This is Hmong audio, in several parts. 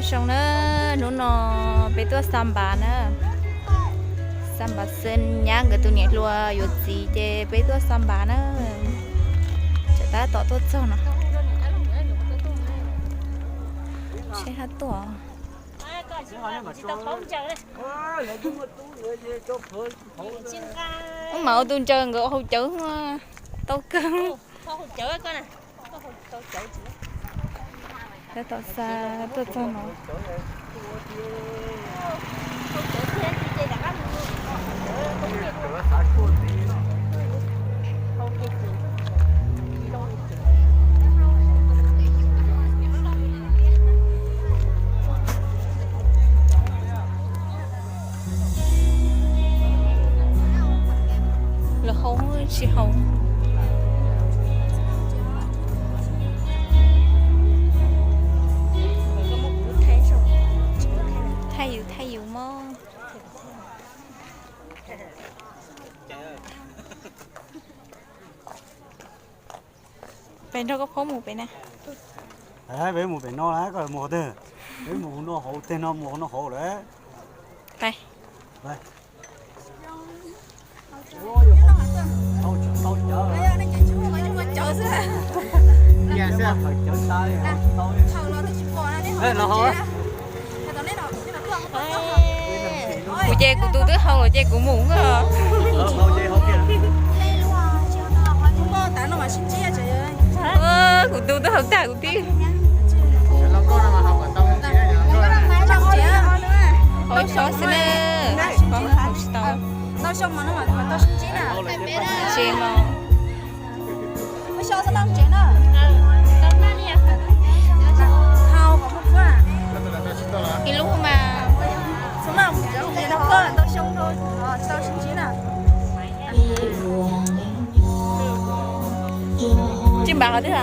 Zoo na, hnub no peb tuaj xa npav na. Xa npav xwb, nyab nkawd tus niam hluas yuav txiv ces peb tuaj xa npav na. Tsam tab tom tuaj txog no. Seb hab tuaj. Ub, mas ua tus ncaws nkawd hau cawv tau kawg. Tab tom xa tuaj txog no. Lawv hau tsis hau. Thaij yus, thaij yus mog. Pem nrog koj phob mus pem na. Peb mus pem no lawm, koj mus qhov twg? Peb mus no hauv, tej no mus no hauv lawm. Kuv ces kuv tus twb hau lawm ces kuv mus os. Kuv tus twb hau tag kuv twb hau tag xwb na. Hau tsis tau. Tsis mas. Ib lub mas. Tsis npav qhov twg.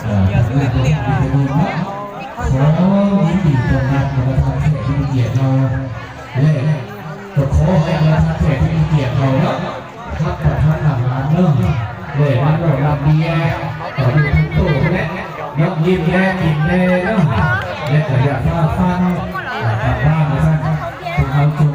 Thov yim tim tus nas uas thov them thiaj li tiam no, lem, tus qhov hais uas thov them thiaj li tiam no na, hab tom hab tam lav no, lem nab los nab ntiav, kom yus tug tuj ne, nyob ntiav ntiav kis nte na, lem kom yam fab fab, tam pab mus xab, tus hau tug